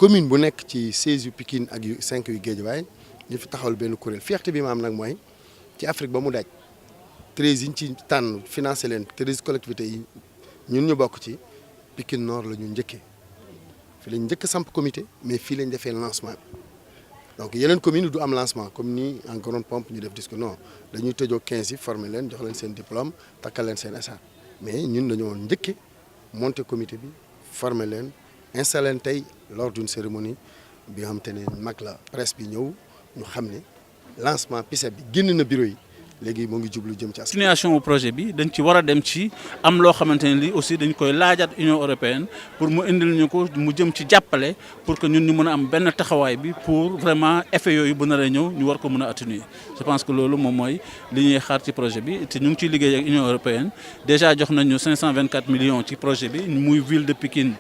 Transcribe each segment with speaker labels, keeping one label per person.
Speaker 1: commune bu nekk ci 16 yu Pikine ak yu 5 yu Guédiawaye ñu fi taxawal benn kuréel fierté bi ma am nag mooy ci Afrique ba mu daj 13 yi ñu ci tànn financé leen 13 collectivités yi ñun ñu bokk ci Pikine Nord la ñu njëkkee fii lañ njëkk samp comité mais fii lañ defee lancement bi donc yeneen commune du am lancement comme nii en grande pompe ñu def disque non dañuy tëjoo 15 yi former leen jox leen seen diplôme takkal leen seen état mais ñun dañoo njëkke monter comité bi former leen installé leen tey lors d'une cérémonie bi nga xam te ne mag la presse bi ñëw ñu xam ne lancement PICEP bi génn na bureau yi léegi moo ngi jublu jëm ci askan.
Speaker 2: continuation projet bi dañ ci war a dem ci am loo xamante ne lii aussi dañ koy laajaat Union européenne pour mu indil ñu ko mu jëm ci jàppale pour que ñun ñu mën a am benn taxawaay bi pour vraiment effet yooyu bu nar a ñëw ñu war ko mën a atténuer. Je pense que loolu moom mooy li ñuy xaar ci projet bi te ñu ngi ciy liggéey ak Union européenne déjà jox nañu 524 millions ci projet bi muy ville de Pikine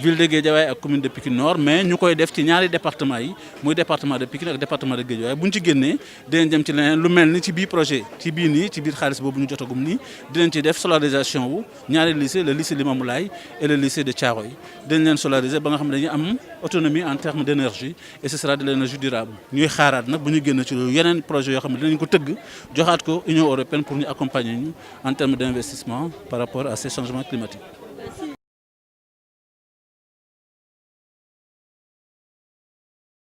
Speaker 2: ville de Guédiawaye ak commune de Pikine Nord mais ñu koy def ci ñaari département yi muy département de Pikine ak département de Guédiawaye bu ñu ci génnee dinañ dem ci leneen lu mel ni ci biir projet ci bii nii ci biir xaalis boobu ñu jotagum nii dinañ ci def solarisation wu ñaari lycée le lycée Limamoulaye et le lycée de Thiaroye dinañ leen solariser ba nga xam ne dañuy am autonomie en termes d'énergie et ce sera de l'énergie durable ñuy xaaraat nag bu ñu génn ci loolu yeneen projet yoo xam ne dinañ ko tëgg joxaat ko Union européenne pour ñu accompagner ñu en termes d'investissement par rapport à ces changements climatiques.